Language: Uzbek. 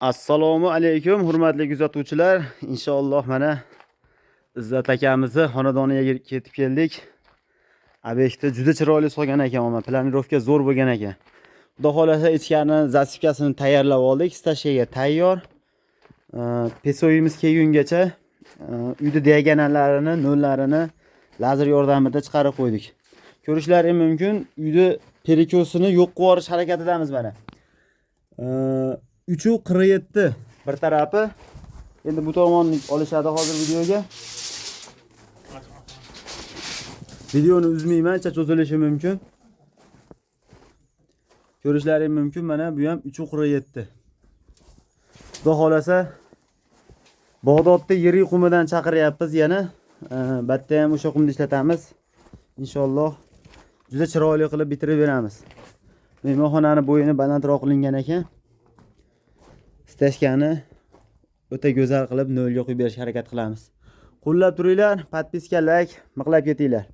Assalomu alaykum, hurmatli kuzatuvchilar. Inshaalloh, mana Izzat akamizni xonadoniga ketib keldik. Obyektni juda chiroyli solgan ekan, mana планировка zo'r bo'lgan ekan. Xudo xohlasa, ichkarini засыпка sini tayyorlab oldik, стяжка ga tayyor. Песок imiz kelgungacha uyni diagonallarini, nollarini lazer yordamida chiqarib qo'ydik. Ko'rishlaring mumkin, uyni перекос ini yo'q qilib yuborish harakatidamiz mana. 3,47 bir tarafi. Endi bu tomonni olishadi hozir videoga. Videoni uzmayman, ancha cho'zilishi mumkin. Ko'rishlaring mumkin, mana bu ham 3,47. Xudo xohlasa, Bag'dodda yirik qumidan chaqiryapmiz yana. Batda ham o'sha qumni ishlatamiz. Inshaalloh, juda chiroyli qilib bitirib beramiz. Mehmonxonani bo'yini balandroq qilingan ekan. Стяжка ni o'ta go'zal qilib nolga qo'yib berishga harakat qilamiz. Qo'llab turinglar, подписка, layk, miqlab ketinglar.